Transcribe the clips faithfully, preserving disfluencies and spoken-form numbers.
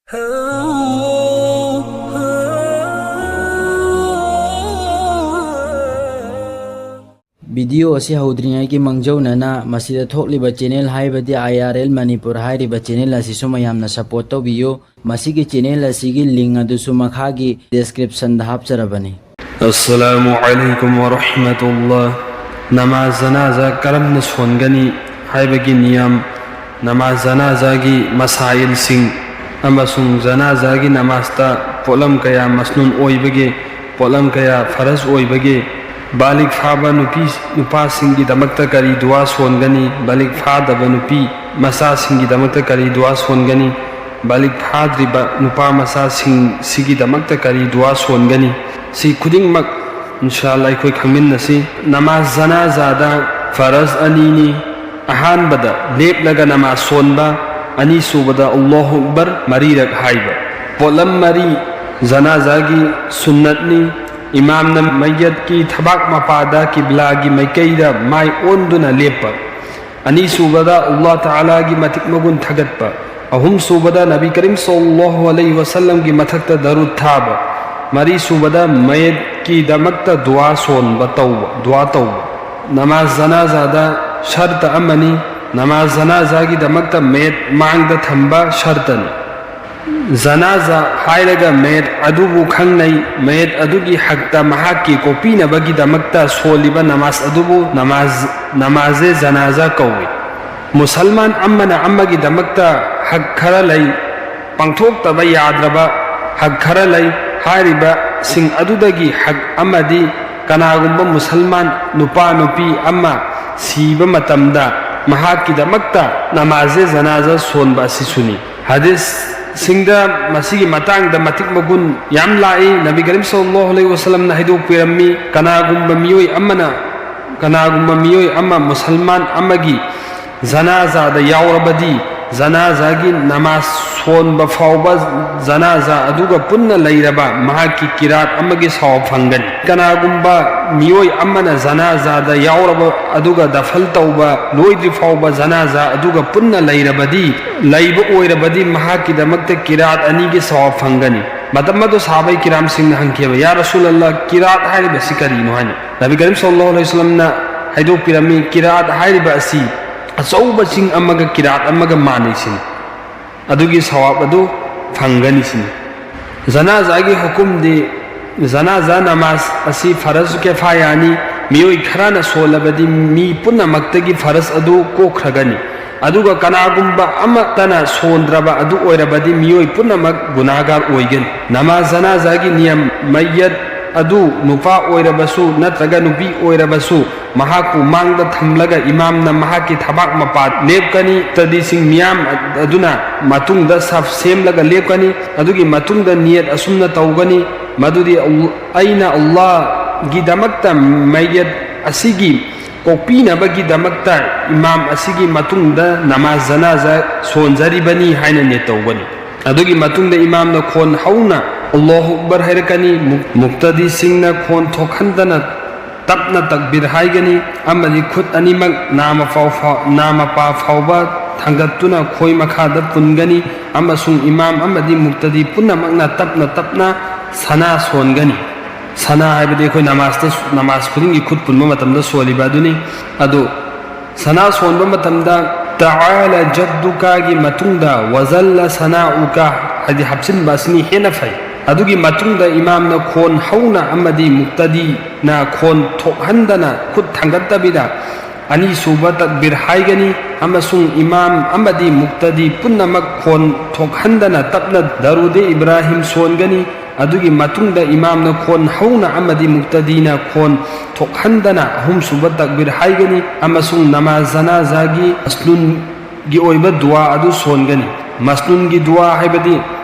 Video ꯑꯁꯤ ꯍꯧꯗ꯭ꯔꯤꯉꯩꯒꯤ ꯃꯥꯡꯖꯧꯅꯅ ꯃꯁꯤꯗ ꯊꯣꯛꯂꯤꯕ ꯆꯦꯅꯦꯜ ꯍꯥꯏꯕꯗꯤ ꯑꯥꯏ ꯑꯥꯔ ꯑꯦꯜ ꯃꯅꯤꯄꯨꯔ ꯍꯥꯏꯔꯤꯕ ꯆꯦꯅꯦꯜ ꯑꯁꯤꯁꯨ ꯃꯌꯥꯝꯅ ꯁꯄꯣꯔꯠ ꯇꯧꯕꯤꯌꯨ꯫ ꯃꯁꯤꯒꯤ ꯆꯦꯅꯦꯜ ꯑꯁꯤꯒꯤ ꯂꯤꯡ ꯑꯗꯨꯁꯨ ꯃꯈꯥꯒꯤ ꯗꯤꯁꯀ꯭ꯔꯤꯞꯁꯟꯗ ꯍꯥꯞꯆꯔꯕꯅꯤ꯫ ꯑꯁꯂꯥꯃꯨ ꯑꯂꯥꯏꯀꯨꯝ ꯋꯔꯍꯃꯇꯨꯜꯂꯥꯍ꯫ ꯅꯃꯥꯖ ꯖꯅꯥꯖꯥ ꯀꯔꯝꯅ ꯁꯣꯟꯒꯅꯤ ꯍꯥꯏꯕꯒꯤ ꯅꯤꯌꯝ, ꯅꯃꯥꯖ ꯖꯅꯥꯖꯥꯒꯤ ꯃꯁꯥꯏꯜꯁꯤꯡ ꯑꯃꯁꯨꯡ ꯖꯅꯥꯖꯥꯒꯤ ꯅꯃꯥꯖꯇ ꯄꯣꯠꯂꯝ ꯀꯌꯥ ꯃꯁꯅꯨꯟ ꯑꯣꯏꯕꯒꯦ, ꯄꯣꯠꯂꯝ ꯀꯌꯥ ꯐꯔꯖ ꯑꯣꯏꯕꯒꯦ, ꯕꯥꯂꯤꯒ ꯐꯥꯕ ꯅꯨꯄꯤ ꯅꯨꯄꯥꯁꯤꯡꯒꯤꯗꯃꯛꯇ ꯀꯔꯤ ꯗꯨꯋꯥ ꯁꯣꯟꯒꯅꯤ, ꯕꯥꯂꯤꯒ ꯐꯥꯗꯕ ꯅꯨꯄꯤ ꯃꯆꯥꯁꯤꯡꯒꯤꯗꯃꯛꯇ ꯀꯔꯤ ꯗꯨꯋꯥ ꯁꯣꯟꯒꯅꯤ, ꯕꯥꯂꯤꯒ ꯐꯥꯗ꯭ꯔꯤꯕ ꯅꯨꯄꯥ ꯃꯆꯥꯁꯤꯡꯁꯤꯒꯤꯗꯃꯛꯇ ꯀꯔꯤ ꯗꯨꯋꯥ ꯁꯣꯟꯒꯅꯤ, ꯁꯤ ꯈꯨꯗꯤꯡꯃꯛ ꯏꯟꯁꯥ ꯑꯜꯂꯥ ꯑꯩꯈꯣꯏ ꯈꯪꯃꯤꯟꯅꯁꯤ꯫ ꯅꯃꯥꯖ ꯖꯅꯥꯖꯥꯗ ꯐꯔꯖ ꯑꯅꯤꯅꯤ꯫ ꯑꯍꯥꯟꯕꯗ ꯂꯦꯞꯂꯒ ꯅꯃꯥꯖ ꯁꯣꯟꯕ, ꯑꯅꯤꯁꯨꯕꯗ ꯑꯜꯂꯥꯍꯨ ꯑꯛꯕꯔ ꯃꯔꯤꯔꯛ ꯍꯥꯏꯕ꯫ ꯄꯣꯠꯂꯝ ꯃꯔꯤ ꯖꯅꯥꯖꯥꯒꯤ ꯁꯨꯟꯅꯠꯅꯤ꯫ ꯏꯃꯥꯝꯅ ꯃꯩꯌꯠꯀꯤ ꯊꯕꯥꯛ ꯃꯄꯥꯗ ꯀꯤꯕ꯭ꯂꯥꯒꯤ ꯃꯥꯏꯀꯩꯗ ꯃꯥꯏ ꯑꯣꯟꯗꯨꯅ ꯂꯦꯞꯄ꯫ ꯑꯅꯤꯁꯨꯕꯗ ꯑꯜꯂꯥꯍ ꯇꯥꯂꯥꯒꯤ ꯃꯇꯤꯛ ꯃꯒꯨꯟ ꯊꯥꯒꯠꯄ꯫ ꯑꯍꯨꯝꯁꯨꯕꯗ ꯅꯕꯤ ꯀꯔꯤꯝ ꯁꯜꯂꯜꯂꯥꯍꯨ ꯑꯂꯩꯍꯤ ꯋꯁꯜꯂꯝꯒꯤ ꯃꯊꯛꯇ ꯗꯔꯨꯗ ꯊꯥꯕ꯫ ꯃꯔꯤꯁꯨꯕꯗ ꯃꯌꯦꯠꯀꯤꯗꯃꯛꯇ ꯗꯨꯋꯥ ꯁꯣꯟꯕ ꯇꯧꯕ, ꯗꯨꯋꯥ ꯇꯧꯕ꯫ ꯅꯃꯥꯖ ꯖꯅꯥꯖꯥꯗ ꯁꯔꯇ ꯑꯃꯅꯤ꯫ ꯅꯃꯥꯖ ꯖꯅꯥꯖꯥꯒꯤꯗꯃꯛꯇ ꯃꯌꯦꯠ ꯃꯥꯡꯗ ꯊꯝꯕ ꯁꯔꯇꯅꯤ꯫ ꯖꯅꯥꯖꯥ ꯍꯥꯏꯔꯒ ꯃꯌꯦꯠ ꯑꯗꯨꯕꯨ ꯈꯪꯅꯩ꯫ ꯃꯌꯦꯠ ꯑꯗꯨꯒꯤ ꯍꯛꯇ ꯃꯍꯥꯛꯀꯤ ꯀꯣꯛꯄꯤꯅꯕꯒꯤꯗꯃꯛꯇ ꯁꯣꯜꯂꯤꯕ ꯅꯃꯥꯖ ꯑꯗꯨꯕꯨ ꯅꯃꯥꯖ, ꯅꯃꯥꯖꯦ ꯖꯅꯥꯖꯥ ꯀꯧꯏ꯫ ꯃꯨꯁꯜꯃꯥꯟ ꯑꯃꯅ ꯑꯃꯒꯤꯗꯃꯛꯇ ꯍꯛ ꯈꯔ ꯂꯩ, ꯄꯥꯡꯊꯣꯛꯇꯕ ꯌꯥꯗ꯭ꯔꯕ ꯍꯛ ꯈꯔ ꯂꯩ꯫ ꯍꯥꯏꯔꯤꯕꯁꯤꯡ ꯑꯗꯨꯗꯒꯤ ꯍꯛ ꯑꯃꯗꯤ ꯀꯅꯥꯒꯨꯝꯕ ꯃꯨꯁꯜꯃꯥꯟ ꯅꯨꯄꯥ ꯅꯨꯄꯤ ꯑꯃ ꯁꯤꯕ ꯃꯇꯝꯗ ꯃꯍꯥꯛꯀꯤꯗꯃꯛꯇ ꯅꯃꯥꯖꯦ ꯖꯅꯥꯖꯥ ꯁꯣꯟꯕ ꯑꯁꯤꯁꯨꯅꯤ꯫ ꯍꯗꯤꯁꯁꯤꯡꯗ ꯃꯁꯤꯒꯤ ꯃꯇꯥꯡꯗ ꯃꯇꯤꯛ ꯃꯒꯨꯟ ꯌꯥꯝ ꯂꯥꯛꯏ꯫ ꯅꯕꯤ ꯀꯔꯤꯝ ꯁꯜꯂꯜꯂꯥꯍꯨ ꯑꯂꯩꯍꯤ ꯋꯁꯜꯂꯝꯅ ꯍꯥꯏꯗꯣꯛꯄꯤꯔꯝꯃꯤ, ꯀꯅꯥꯒꯨꯝꯕ ꯃꯤꯑꯣꯏ ꯑꯃꯅ, ꯀꯅꯥꯒꯨꯝꯕ ꯃꯤꯑꯣꯏ ꯑꯃ ꯃꯨꯁꯜꯃꯥꯟ ꯑꯃꯒꯤ ꯖꯅꯥꯖꯥꯗ ꯌꯥꯎꯔꯕꯗꯤ ꯖꯅꯥꯖꯥꯒꯤ ꯅꯃꯥꯖ ꯁꯣꯟꯕ ꯐꯥꯎꯕ ꯖꯅꯥꯖꯥ ꯑꯗꯨꯒ ꯄꯨꯟꯅ ꯂꯩꯔꯕ ꯃꯍꯥꯛꯀꯤ ꯀꯤꯔꯥꯠ ꯑꯃꯒꯤ ꯁꯋꯥꯕ ꯐꯪꯒꯅꯤ꯫ ꯀꯅꯥꯒꯨꯝꯕ ꯃꯤꯑꯣꯏ ꯑꯃꯅ ꯖꯅꯥꯖꯥꯗ ꯌꯥꯎꯔꯕ ꯑꯗꯨꯒ ꯗꯐꯜ ꯇꯧꯕ ꯂꯣꯏꯗ꯭ꯔꯤ ꯐꯥꯎꯕ ꯖꯅꯥꯖꯥ ꯑꯗꯨꯒ ꯄꯨꯟꯅ ꯂꯩꯔꯕꯗꯤ, ꯂꯩꯕ ꯑꯣꯏꯔꯕꯗꯤ ꯃꯍꯥꯛꯀꯤꯗꯃꯛꯇ ꯀꯤꯔꯥꯠ ꯑꯅꯤꯒꯤ ꯁꯋꯥꯕ ꯐꯪꯒꯅꯤ꯫ ꯃꯇꯝ ꯑꯗꯨ ꯁꯥꯍꯥꯕꯥꯏ ꯀꯤꯔꯥꯝꯁꯤꯡꯅ ꯍꯪꯈꯤꯕ, "ꯌꯥ ꯔꯁꯨꯂꯜꯂꯥꯍ, ꯀꯤꯔꯥꯠ ꯍꯥꯏꯔꯤꯕꯁꯤ ꯀꯔꯤꯅꯣ?" ꯍꯥꯏꯅ꯫ ꯅꯕꯤ ꯀꯔꯤꯝ ꯁꯜꯂꯜꯂꯥꯍꯨ ꯑꯂꯩꯍꯤ ꯋꯁꯜꯂꯝꯅ ꯍꯥꯏꯗꯣꯛꯄꯤꯔꯝꯃꯤ, ꯀꯤꯔꯥꯠ ꯍꯥꯏꯔꯤꯕ ꯑꯁꯤ ꯑꯆꯧꯕ ꯆꯤꯡ ꯑꯃꯒ ꯀꯤꯔꯥꯠ ꯑꯃꯒ ꯃꯥꯟꯅꯩ ꯁꯤꯅꯤ꯫ ꯑꯗꯨꯒꯤ ꯁꯋꯥꯕ ꯑꯗꯨ ꯐꯪꯒꯅꯤ ꯁꯤꯅꯤ꯫ ꯖꯅꯥꯖꯥꯒꯤ ꯍꯨꯀꯨꯝꯗꯤ, ꯖꯅꯥꯖꯥ ꯅꯃꯥꯖ ꯑꯁꯤ ꯐꯔꯖ ꯀꯤꯐꯥꯌꯥꯅꯤ꯫ ꯃꯤꯑꯣꯏ ꯈꯔꯅ ꯁꯣꯜꯂꯕꯗꯤ ꯃꯤ ꯄꯨꯝꯅꯃꯛꯇꯒꯤ ꯐꯔꯖ ꯑꯗꯨ ꯀꯣꯛꯈ꯭ꯔꯒꯅꯤ꯫ ꯑꯗꯨꯒ ꯀꯅꯥꯒꯨꯝꯕ ꯑꯃꯠꯇꯅ ꯁꯣꯟꯗ꯭ꯔꯕ ꯑꯗꯨ ꯑꯣꯏꯔꯕꯗꯤ ꯃꯤꯑꯣꯏ ꯄꯨꯝꯅꯃꯛ ꯒꯨꯅꯥꯍꯒꯥꯔ ꯑꯣꯏꯒꯅꯤ꯫ ꯅꯃꯥꯖ ꯖꯅꯥꯖꯥꯒꯤ ꯅꯤꯌꯝ, ꯃꯩꯌꯠ ꯑꯗꯨ ꯅꯨꯄꯥ ꯑꯣꯏꯔꯕꯁꯨ ꯅꯠꯇ꯭ꯔꯒ ꯅꯨꯄꯤ ꯑꯣꯏꯔꯕꯁꯨ, ꯃꯍꯥꯛꯄꯨ ꯃꯥꯡꯗ ꯊꯝꯂꯒ ꯏꯃꯥꯝꯅ ꯃꯍꯥꯛꯀꯤ ꯊꯕꯥꯛ ꯃꯄꯥ ꯂꯦꯞꯀꯅꯤ꯫ ꯃꯨꯛꯇꯗꯤꯁꯤꯡ ꯃꯤꯌꯥꯝ ꯑꯗꯨꯅ ꯃꯇꯨꯡꯗ ꯁꯐ ꯁꯦꯝꯂꯒ ꯂꯦꯞꯀꯅꯤ꯫ ꯑꯗꯨꯒꯤ ꯃꯇꯨꯡꯗ ꯅꯤꯌꯠ ꯑꯁꯨꯝꯅ ꯇꯧꯒꯅꯤ, ꯃꯗꯨꯗꯤ ꯑꯜ-, ꯑꯩꯅ ꯑꯜꯂꯥꯍꯒꯤꯗꯃꯛꯇ ꯃꯩꯌꯠ ꯑꯁꯤꯒꯤ ꯀꯣꯛꯄꯤꯅꯕꯒꯤꯗꯃꯛꯇ ꯏꯃꯥꯝ ꯑꯁꯤꯒꯤ ꯃꯇꯨꯡꯗ ꯅꯃꯥꯖ ꯖꯅꯥꯖꯥ ꯁꯣꯟꯖꯔꯤꯕꯅꯤ ꯍꯥꯏꯅ ꯅꯤꯌꯠ ꯇꯧꯒꯅꯤ꯫ ꯑꯗꯨꯒꯤ ꯃꯇꯨꯡꯗ ꯏꯃꯥꯝꯅ ꯈꯣꯟ ꯍꯧꯅ "ꯑꯜꯂꯥꯍꯨ ꯑꯛꯕꯔ" ꯍꯥꯏꯔꯛꯀꯅꯤ꯫ ꯃꯨꯛ-, ꯃꯨꯛꯇꯗꯤꯁꯤꯡꯅ ꯈꯣꯟ ꯊꯣꯛꯍꯟꯗꯅ ꯇꯞꯅ ꯇꯛꯕꯤꯔ ꯍꯥꯏꯒꯅꯤ ꯑꯃꯗꯤ ꯈꯨꯠ ꯑꯅꯤꯃꯛ ꯅꯥꯃ ꯐꯥꯎ-, ꯐꯥꯎ-, ꯅꯥꯃꯄꯥ ꯐꯥꯎꯕ ꯊꯥꯡꯒꯠꯇꯨꯅ ꯈꯣꯏ ꯃꯈꯥꯗ ꯄꯨꯟꯒꯅꯤ ꯑꯃꯁꯨꯡ ꯏꯃꯥꯝ ꯑꯃꯗꯤ ꯃꯨꯛꯇꯗꯤ ꯄꯨꯝꯅꯃꯛꯅ ꯇꯞꯅ ꯇꯞꯅ ꯁꯅꯥ ꯁꯣꯟꯒꯅꯤ꯫ ꯁꯅꯥ ꯍꯥꯏꯕꯗꯤ ꯑꯩꯈꯣꯏ ꯅꯃꯥꯖꯇ, ꯅꯃꯥꯖ ꯈꯨꯗꯤꯡꯒꯤ ꯈꯨꯠ ꯄꯨꯟꯕ ꯃꯇꯝꯗ ꯁꯣꯜꯂꯤꯕ ꯑꯗꯨꯅꯤ꯫ ꯑꯗꯨ ꯁꯅꯥ ꯁꯣꯟꯕ ꯃꯇꯝꯗ "ꯇꯥꯂꯥ ꯖꯠꯗꯨꯀꯥ"ꯒꯤ ꯃꯇꯨꯡꯗ "ꯋꯥꯖꯜꯂ ꯁꯅꯥꯎꯀꯥ" ꯍꯥꯏꯗꯤ ꯍꯥꯞꯆꯤꯟꯕ ꯑꯁꯤꯅꯤ ꯍꯦꯟꯅ ꯐꯩ꯫ ꯑꯗꯨꯒꯤ ꯃꯇꯨꯡꯗ ꯏꯃꯥꯝꯅ ꯈꯣꯟ ꯍꯧꯅ ꯑꯃꯗꯤ ꯃꯨꯛꯇꯗꯤꯅ ꯈꯣꯟ ꯊꯣꯛꯍꯟꯗꯅ ꯈꯨꯠ ꯊꯥꯡꯒꯠꯇꯕꯤꯗ ꯑꯅꯤꯁꯨꯕ ꯇꯛꯕꯤꯔ ꯍꯥꯏꯒꯅꯤ ꯑꯃꯁꯨꯡ ꯏꯃꯥꯝ ꯑꯃꯗꯤ ꯃꯨꯛꯇꯗꯤ ꯄꯨꯝꯅꯃꯛ ꯈꯣꯟ ꯊꯣꯛꯍꯟꯗꯅ ꯇꯞꯅ ꯗꯔꯨꯗꯦ ꯏꯕ꯭ꯔꯥꯍꯤꯝ ꯁꯣꯟꯒꯅꯤ꯫ ꯑꯗꯨꯒꯤ ꯃꯇꯨꯡꯗ ꯏꯃꯥꯝꯅ ꯈꯣꯟ ꯍꯧꯅ ꯑꯃꯗꯤ ꯃꯨꯛꯇꯗꯤꯅ ꯈꯣꯟ ꯊꯣꯛꯍꯟꯗꯅ ꯑꯍꯨꯝꯁꯨꯕ ꯇꯛꯕꯤꯔ ꯍꯥꯏꯒꯅꯤ ꯑꯃꯁꯨꯡ ꯅꯃꯥꯖ ꯖꯅꯥꯖꯥꯒꯤ ꯃꯁꯅꯨꯟꯒꯤ ꯑꯣꯏꯕ ꯗꯨꯋꯥ ꯑꯗꯨ ꯁꯣꯟꯒꯅꯤ꯫ ꯃꯁꯅꯨꯟꯒꯤ ꯗꯨꯋꯥ ꯍꯥꯏꯕꯗꯤ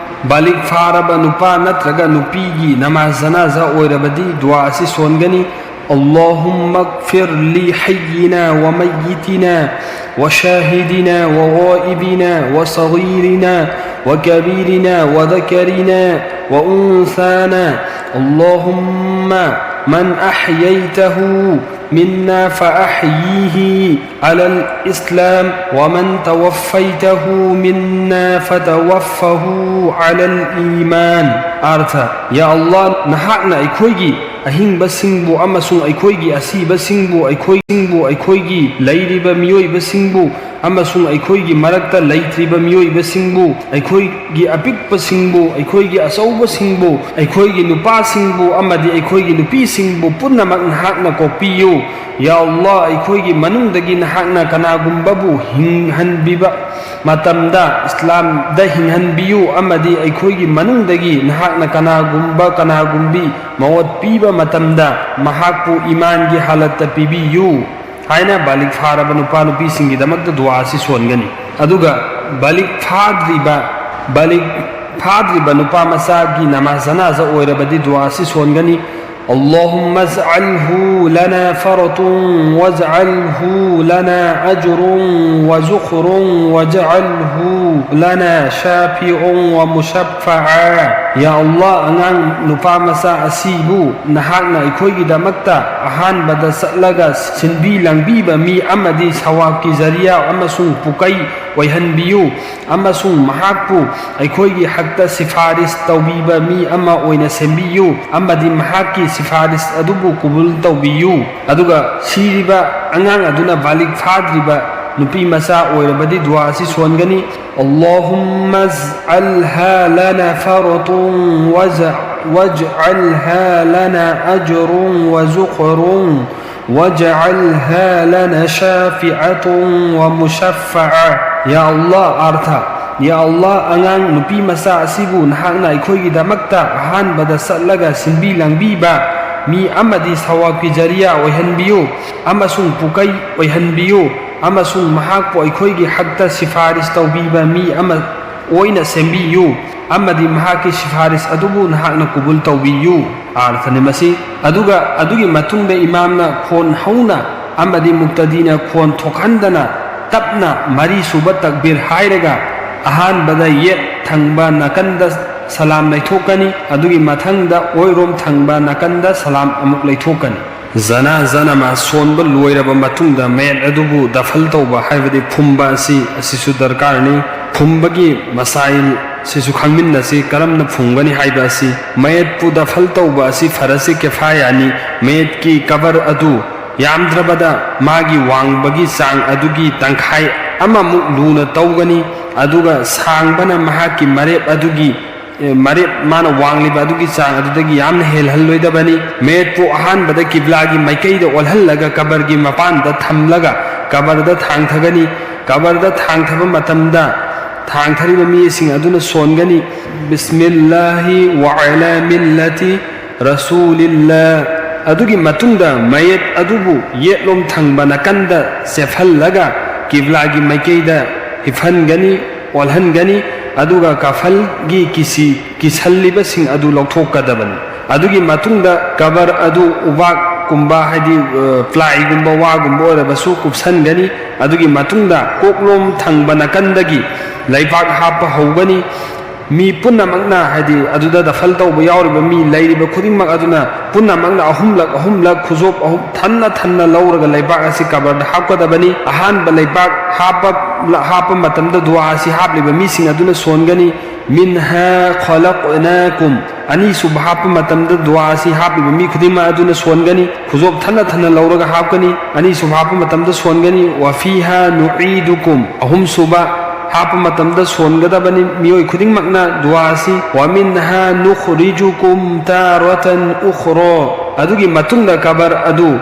ꯕꯥꯂꯤꯒ ꯐꯥꯔꯕ ꯅꯨꯄꯥ ꯅꯠꯇ꯭ꯔꯒ ꯅꯨꯄꯤꯒꯤ ꯅꯃꯥꯖ ꯖꯅꯥꯖꯥ ꯑꯣꯏꯔꯕꯗꯤ ꯗꯨꯋꯥ ꯑꯁꯤ ꯁꯣꯟꯒꯅꯤ꯫ اللهم اغفر لحينا وميتنا وشاهدنا وغائبنا وصغيرنا وكبيرنا وذكرنا وأنثانا. اللهم من أحييته منا فأحيه على الإسلام ومن توفيته منا فتوفه على الإيمان. Artha, Ya Allah, ꯅꯍꯥꯛꯅ ꯑꯩꯈꯣꯏꯒꯤ ꯑꯍꯤꯡꯕꯁꯤꯡꯕꯨ ꯑꯃꯁꯨꯡ ꯑꯩꯈꯣꯏꯒꯤ ꯑꯁꯤꯕꯁꯤꯡꯕꯨ, ꯑꯩꯈꯣꯏꯁꯤꯡꯕꯨ, ꯑꯩꯈꯣꯏꯒꯤ ꯂꯩꯔꯤꯕ ꯃꯤꯑꯣꯏꯕꯁꯤꯡꯕꯨ ꯑꯃꯁꯨꯡ ꯑꯩꯈꯣꯏꯒꯤ ꯃꯔꯛꯇ ꯂꯩꯇ꯭ꯔꯤꯕ ꯃꯤꯑꯣꯏꯕꯁꯤꯡꯕꯨ, ꯑꯩꯈꯣꯏꯒꯤ ꯑꯄꯤꯛꯄꯁꯤꯡꯕꯨ, ꯑꯩꯈꯣꯏꯒꯤ ꯑꯆꯧꯕꯁꯤꯡꯕꯨ, ꯑꯩꯈꯣꯏꯒꯤ ꯅꯨꯄꯥꯁꯤꯡꯕꯨ ꯑꯃꯗꯤ ꯑꯩꯈꯣꯏꯒꯤ ꯅꯨꯄꯤꯁꯤꯡꯕꯨ ꯄꯨꯝꯅꯃꯛ ꯅꯍꯥꯛꯅ ꯀꯣꯛꯄꯤꯌꯨ꯫ ꯌꯥ ꯑꯜꯂꯥꯍ, ꯑꯩꯈꯣꯏꯒꯤ ꯃꯅꯨꯡꯗꯒꯤ ꯅꯍꯥꯛꯅ ꯀꯅꯥꯒꯨꯝꯕꯕꯨ ꯍꯤꯡꯍꯟꯕꯤꯕ ꯃꯇꯝꯗ ꯏꯁꯂꯥꯝꯗ ꯍꯤꯡꯍꯟꯕꯤꯌꯨ, ꯑꯃꯗꯤ ꯑꯩꯈꯣꯏꯒꯤ ꯃꯅꯨꯡꯗꯒꯤ ꯅꯍꯥꯛꯅ ꯀꯅꯥꯒꯨꯝꯕ ꯀꯅꯥꯒꯨꯝꯕꯤ ꯃꯧꯠ ꯄꯤꯕ ꯃꯇꯝꯗ ꯃꯍꯥꯛꯄꯨ ꯏꯃꯥꯟꯒꯤ ꯍꯥꯂꯠꯇ ꯄꯤꯕꯤꯌꯨ ꯍꯥꯏꯅ ꯕꯥꯂꯤꯒ ꯐꯥꯔꯕ ꯅꯨꯄꯥ ꯅꯨꯄꯤꯁꯤꯡꯒꯤꯗꯃꯛꯇ ꯗꯨꯋꯥ ꯑꯁꯤ ꯁꯣꯟꯒꯅꯤ꯫ ꯑꯗꯨꯒ ꯕꯥꯂꯤꯒ ꯐꯥꯗ꯭ꯔꯤꯕ, ꯕꯥꯂꯤꯒ ꯐꯥꯗ꯭ꯔꯤꯕ ꯅꯨꯄꯥ ꯃꯆꯥꯒꯤ ꯅꯃꯥꯖ ꯖꯅꯥꯖ ꯑꯣꯏꯔꯕꯗꯤ ꯗꯨꯋꯥ ꯑꯁꯤ ꯁꯣꯟꯒꯅꯤ: اللهم اجعله لنا فرط واجعله لنا أجر وذخر واجعله لنا شافعا ومشفعا. ꯌꯥ ꯑꯜꯂꯥꯍ, ꯑꯉꯥꯡ ꯅꯨꯄꯥ ꯃꯆꯥ ꯑꯁꯤꯕꯨ ꯅꯍꯥꯛꯅ ꯑꯩꯈꯣꯏꯒꯤꯗꯃꯛꯇ ꯑꯍꯥꯟꯕꯗ ꯆꯠꯂꯒ ꯁꯤꯟꯕꯤ ꯂꯥꯡꯕꯤꯕ ꯃꯤ ꯑꯃꯗꯤ ꯁꯋꯥꯕꯀꯤ ꯖꯔꯤꯌꯥ ꯑꯃꯁꯨꯡ ꯄꯨꯀꯩ ꯑꯣꯏꯍꯟꯕꯤꯌꯨ, ꯑꯃꯁꯨꯡ ꯃꯍꯥꯛꯄꯨ ꯑꯩꯈꯣꯏꯒꯤ ꯍꯛꯇ ꯁꯤꯐꯥꯔꯤꯁ ꯇꯧꯕꯤꯕ ꯃꯤ ꯑꯃ ꯑꯣꯏꯅ ꯁꯦꯝꯕꯤꯌꯨ, ꯑꯃꯗꯤ ꯃꯍꯥꯛꯀꯤ ꯁꯤꯐꯥꯔꯤꯁ ꯑꯗꯨꯕꯨ ꯀꯕꯨꯜ ꯇꯧꯕꯤꯌꯨ꯫ ꯑꯗꯨꯒ ꯁꯤꯔꯤꯕ ꯑꯉꯥꯡ ꯑꯗꯨꯅ ꯕꯥꯂꯤꯒ ꯐꯥꯗ꯭ꯔꯤꯕ ꯅꯨꯄꯤ ꯃꯆꯥ ꯑꯣꯏꯔꯕꯗꯤ ꯗꯨꯋꯥ ꯑꯁꯤ ꯁꯣꯟꯒꯅꯤ: اللهم اجعلها لنا فرط واجعلها لنا أجر وذخر واجعلها لنا شافعة ومشفعة. ꯌꯥ ꯑꯜꯂꯥꯍ, ꯑꯔꯊ: ꯌꯥ ꯑꯜꯂꯥꯍ, ꯑꯉꯥꯡ ꯅꯨꯄꯤ ꯃꯆꯥ ꯑꯁꯤꯕꯨ ꯅꯍꯥꯛꯅ ꯑꯩꯈꯣꯏꯒꯤꯗꯃꯛꯇ ꯑꯍꯥꯟꯕꯗ ꯆꯠꯂꯒ ꯁꯤꯟꯕꯤ ꯂꯥꯡꯕꯤꯕ ꯃꯤ ꯑꯃꯗꯤ ꯁꯋꯥꯕꯀꯤ ꯖꯔꯤꯌꯥ ꯑꯣꯏꯍꯟꯕꯤꯌꯨ, ꯑꯃꯁꯨꯡ ꯄꯨꯀꯩ ꯑꯣꯏꯍꯟꯕꯤꯌꯨ, ꯑꯃꯁꯨꯡ ꯃꯍꯥꯛꯄꯨ ꯑꯩꯈꯣꯏꯒꯤ ꯍꯛꯇ ꯁꯤꯐꯥꯔꯤꯁ ꯇꯧꯕꯤꯕ ꯃꯤ ꯑꯃ ꯑꯣꯏꯅ ꯁꯦꯝꯕꯤꯌꯨ꯫ ꯑꯃꯗꯤ ꯃꯍꯥꯛꯀꯤ ꯁꯤꯐꯥꯔꯤꯁ ꯑꯗꯨꯕꯨ ꯅꯍꯥꯛꯅ ꯀꯨꯕꯨꯜ ꯇꯧꯕꯤꯌꯨ꯫ ꯑꯥꯔꯊꯅꯤ ꯃꯁꯤ꯫ ꯑꯗꯨꯒ ꯑꯗꯨꯒꯤ ꯃꯇꯨꯡꯗ ꯏꯃꯥꯝꯅ ꯈꯣꯟ ꯍꯧꯅ ꯑꯃꯗꯤ ꯃꯨꯛꯇꯗꯤꯅ ꯈꯣꯟ ꯊꯣꯛꯍꯟꯗꯅ ꯇꯞꯅ ꯃꯔꯤꯁꯨꯕ ꯇꯛꯕꯤꯔ ꯍꯥꯏꯔꯒ ꯑꯍꯥꯟꯕꯗ ꯌꯦꯠ ꯊꯪꯕ ꯅꯥꯀꯟꯗ ꯁꯂꯥꯝ ꯂꯩꯊꯣꯛꯀꯅꯤ, ꯑꯗꯨꯒꯤ ꯃꯊꯪꯗ ꯑꯣꯏꯔꯣꯝ ꯊꯪꯕ ꯅꯥꯀꯟꯗ ꯁꯂꯥꯝ ꯑꯃꯨꯛ ꯂꯩꯊꯣꯛꯀꯅꯤ꯫ ꯖꯅꯥꯖꯥ ꯅꯃꯥꯖ ꯁꯣꯟꯕ ꯂꯣꯏꯔꯕ ꯃꯇꯨꯡꯗ ꯃꯌꯦꯠ ꯑꯗꯨꯕꯨ ꯗꯐꯜ ꯇꯧꯕ ꯍꯥꯏꯕꯗꯤ ꯐꯨꯝꯕ ꯑꯁꯤ, ꯑꯁꯤꯁꯨ ꯗꯔꯀꯥꯔꯅꯤ꯫ ꯐꯨꯝꯕꯒꯤ ꯃꯁꯥꯏꯜ ꯁꯤꯁꯨ ꯈꯪꯃꯤꯟꯅꯁꯤ, ꯀꯔꯝꯅ ꯐꯨꯝꯒꯅꯤ ꯍꯥꯏꯕ ꯑꯁꯤ꯫ ꯃꯌꯦꯠꯄꯨ ꯗꯐꯜ ꯇꯧꯕ ꯑꯁꯤ ꯐꯔꯖꯤ ꯀꯤꯐꯥꯌꯥꯅꯤ꯫ ꯃꯌꯦꯠꯀꯤ ꯀꯕꯔ ꯑꯗꯨ ꯌꯥꯝꯗ꯭ꯔꯕꯗ ꯃꯥꯒꯤ ꯋꯥꯡꯕꯒꯤ ꯆꯥꯡ ꯑꯗꯨꯒꯤ ꯇꯪꯈꯥꯏ ꯑꯃꯃꯨꯛ ꯂꯨꯅ ꯇꯧꯒꯅꯤ, ꯑꯗꯨꯒ ꯁꯥꯡꯕꯅ ꯃꯍꯥꯛꯀꯤ ꯃꯔꯦꯞ ꯑꯗꯨꯒꯤ, ꯑꯦ, ꯃꯔꯦꯞ ꯃꯥꯅ ꯋꯥꯡꯂꯤꯕ ꯑꯗꯨꯒꯤ ꯆꯥꯡ ꯑꯗꯨꯗꯒꯤ ꯌꯥꯝꯅ ꯍꯦꯜꯍꯜꯂꯣꯏꯗꯕꯅꯤ꯫ ꯃꯌꯦꯠꯄꯨ ꯑꯍꯥꯟꯕꯗ ꯀꯤꯕ꯭ꯂꯥꯒꯤ ꯃꯥꯏꯀꯩꯗ ꯑꯣꯜꯍꯜꯂꯒ ꯀꯕꯔꯒꯤ ꯃꯄꯥꯟꯗ ꯊꯝꯂꯒ ꯀꯕꯔꯗ ꯊꯥꯡꯊꯒꯅꯤ꯫ ꯀꯕꯔꯗ ꯊꯥꯡꯊꯕ ꯃꯇꯝꯗ ꯊꯥꯡꯊꯔꯤꯕ ꯃꯤꯁꯤꯡ ꯑꯗꯨꯅ ꯁꯣꯟꯒꯅꯤ, "ꯕꯤꯁꯃꯤꯜꯂꯥꯍꯤ ꯋ ꯑꯂꯥ ꯃꯤꯜꯂꯥꯇꯤ ꯔꯁꯨꯂꯤꯜꯂꯥ"꯫ ꯑꯗꯨꯒꯤ ꯃꯇꯨꯡꯗ ꯃꯌꯦꯠ ꯑꯗꯨꯕꯨ ꯌꯦꯠꯂꯣꯝ ꯊꯪꯕ ꯅꯥꯀꯟꯗ ꯆꯦꯞꯍꯜꯂꯒ ꯀꯤꯕ꯭ꯂꯥꯒꯤ ꯃꯥꯏꯀꯩꯗ ꯍꯤꯞꯍꯟꯒꯅꯤ, ꯑꯣꯜꯍꯟꯒꯅꯤ, ꯑꯗꯨꯒ ꯀꯐꯜꯒꯤ ꯀꯤꯁꯤ ꯀꯤꯁꯜꯂꯤꯕꯁꯤꯡ ꯑꯗꯨ ꯂꯧꯊꯣꯛꯀꯗꯕꯅꯤ꯫ ꯑꯗꯨꯒꯤ ꯃꯇꯨꯡꯗ ꯀꯕꯔ ꯑꯗꯨ ꯎꯕꯥꯛꯀꯨꯝꯕ, ꯍꯥꯏꯗꯤ, ꯑ, ꯄ꯭ꯂꯥꯏꯒꯨꯝꯕ, ꯋꯥꯒꯨꯝꯕ ꯑꯣꯏꯔꯕꯁꯨ ꯀꯨꯞꯁꯟꯒꯅꯤ꯫ ꯑꯗꯨꯒꯤ ꯃꯇꯨꯡꯗ ꯀꯣꯛꯂꯣꯝ ꯊꯪꯕ ꯅꯥꯀꯟꯗꯒꯤ ꯂꯩꯕꯥꯛ ꯍꯥꯞꯄ ꯍꯧꯒꯅꯤ꯫ ꯃꯤ ꯄꯨꯝꯅꯃꯛꯅ, ꯍꯥꯏꯗꯤ ꯑꯗꯨꯗ ꯗꯐꯜ ꯇꯧꯕ ꯌꯥꯎꯔꯤꯕ ꯃꯤ ꯂꯩꯔꯤꯕ ꯈꯨꯗꯤꯡꯃꯛ ꯑꯗꯨꯅ ꯄꯨꯝꯅꯃꯛꯅ ꯑꯍꯨꯝꯂꯛ ꯑꯍꯨꯝꯂꯛ ꯈꯨꯖꯣꯞ ꯑꯍꯨꯝ ꯊꯟꯅ ꯊꯟꯅ ꯂꯧꯔꯒ ꯂꯩꯕꯥꯛ ꯑꯁꯤ ꯀꯕꯔꯗ ꯍꯥꯞꯀꯗꯕꯅꯤ꯫ ꯑꯍꯥꯟꯕ ꯂꯩꯕꯥꯛ ꯍꯥꯞꯄ, ꯍꯥꯞꯄ ꯃꯇꯝꯗ ꯗꯨꯋꯥ ꯑꯁꯤ ꯍꯥꯞꯂꯤꯕ ꯃꯤꯁꯤꯡ ꯑꯗꯨꯅ ꯁꯣꯟꯒꯅꯤ, "ꯃꯤꯟꯍꯥ ꯈꯂꯛꯅꯥꯀꯨꯝ"꯫ ꯑꯅꯤꯁꯨꯕ ꯍꯥꯞꯄ ꯃꯇꯝꯗ ꯗꯨꯋꯥ ꯑꯁꯤ ꯍꯥꯞꯂꯤꯕ ꯃꯤ ꯈꯨꯗꯤꯡꯃꯛ ꯑꯗꯨꯅ ꯁꯣꯟꯒꯅꯤ, ꯈꯨꯖꯣꯞ ꯊꯟꯅ ꯊꯟꯅ ꯂꯧꯔꯒ ꯍꯥꯞꯀꯅꯤ꯫ ꯑꯅꯤꯁꯨꯕ ꯍꯥꯞꯄ ꯃꯇꯝꯗ ꯁꯣꯟꯒꯅꯤ, "ꯋꯥꯐꯤꯍꯥ ꯅꯨꯏꯗꯨꯀꯨꯝ"꯫ ꯑꯍꯨꯝꯁꯨꯕ ꯍꯥꯞꯄ ꯃꯇꯝꯗ ꯁꯣꯟꯒꯗꯕꯅꯤ꯫ ꯃꯤꯑꯣꯏ ꯈꯨꯗꯤꯡꯃꯛꯅ ꯗꯨꯋꯥ ꯑꯁꯤ, "ꯋꯥꯃꯤꯟꯍꯥ ꯅꯨꯈ꯭ꯔꯤꯖꯨꯀꯨꯝ ꯇꯥꯔꯥꯇꯟ ꯎꯈ꯭ꯔꯣ"꯫ ꯑꯗꯨꯒꯤ ꯃꯇꯨꯡꯗ ꯀꯕꯔ ꯑꯗꯨ,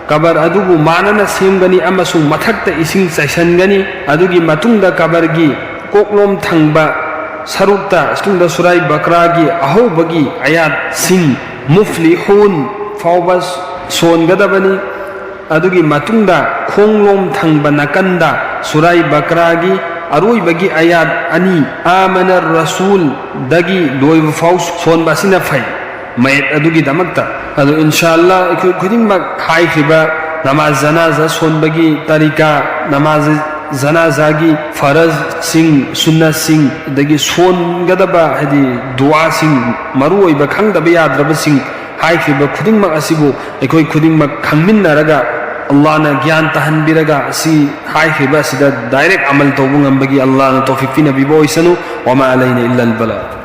ꯀꯕꯔ ꯑꯗꯨꯕꯨ ꯃꯥꯟꯅꯅ ꯁꯦꯝꯒꯅꯤ ꯑꯃꯁꯨꯡ ꯃꯊꯛꯇ ꯏꯁꯤꯡ ꯆꯥꯏꯁꯤꯟꯒꯅꯤ꯫ ꯑꯗꯨꯒꯤ ꯃꯇꯨꯡꯗ ꯀꯕꯔꯒꯤ ꯀꯣꯛꯂꯣꯝ ꯊꯪꯕ ꯁꯔꯨꯛꯇ, ꯁꯨꯔꯥꯏ ꯕꯀ꯭ꯔꯥꯒꯤ ꯑꯍꯧꯕꯒꯤ ꯑꯌꯥꯠꯁꯤꯡ, ꯃꯨꯐ꯭ꯂꯤꯍꯨꯟ ꯐꯥꯎꯕ ꯁꯣꯟꯒꯗꯕꯅꯤ꯫ ꯑꯗꯨꯒꯤ ꯃꯇꯨꯡꯗ ꯈꯣꯡꯂꯣꯝ ꯊꯪꯕ ꯅꯥꯀꯟꯗ ꯁꯨꯔꯥꯏ ꯕꯀ꯭ꯔꯥꯒꯤ ꯑꯔꯣꯏꯕꯒꯤ ꯑꯌꯥꯠ ꯑꯅꯤ, ꯑꯥꯃꯅ ꯔꯁꯨꯜꯗꯒꯤ ꯂꯣꯏꯕ ꯐꯥꯎ ꯁꯣꯟꯕ ꯑꯁꯤꯅ ꯐꯩ ꯃꯌꯦꯠ ꯑꯗꯨꯒꯤꯗꯃꯛꯇ꯫ ꯑꯗꯣ ꯏꯟꯁꯥ ꯑꯜꯂꯥ ꯑꯩꯈꯣꯏ ꯈꯨꯗꯤꯡꯃꯛ ꯍꯥꯏꯈ꯭ꯔꯤꯕ ꯅꯃꯥꯖ ꯖꯅꯥꯖꯥ ꯁꯣꯟꯕꯒꯤ ꯇꯔꯤꯀꯥ, ꯅꯃꯥꯖ ꯖꯅꯥꯖꯥꯒꯤ ꯐꯔꯖꯁꯤꯡ, ꯁꯨꯟꯅꯁꯤꯡ, ꯑꯗꯒꯤ ꯁꯣꯟꯒꯗꯕ ꯍꯥꯏꯗꯤ ꯗꯨꯋꯥꯁꯤꯡ, ꯃꯔꯨꯑꯣꯏꯕ ꯈꯪꯗꯕ ꯌꯥꯗ꯭ꯔꯕꯁꯤꯡ ꯍꯥꯏꯈ꯭ꯔꯤꯕ ꯈꯨꯗꯤꯡꯃꯛ ꯑꯁꯤꯕꯨ ꯑꯩꯈꯣꯏ ꯈꯨꯗꯤꯡꯃꯛ ꯈꯪꯃꯤꯟꯅꯔꯒ, ꯑꯜꯂꯥꯍꯅ ꯒ꯭ꯌꯥꯟ ꯇꯥꯍꯟꯕꯤꯔꯒ ꯑꯁꯤ ꯍꯥꯏꯈ꯭ꯔꯤꯕ ꯑꯁꯤꯗ ꯗꯥꯏꯔꯦꯛ ꯑꯃꯜ ꯇꯧꯕ ꯉꯝꯕꯒꯤ ꯑꯜꯂꯥꯍꯅ ꯇꯧꯐꯤꯛ ꯄꯤꯅꯕꯤꯕ ꯑꯣꯏꯁꯅꯨ꯫ ꯋꯃꯥ ꯑꯂꯩꯅ ꯏꯜꯂꯜ ꯕꯂꯥ꯫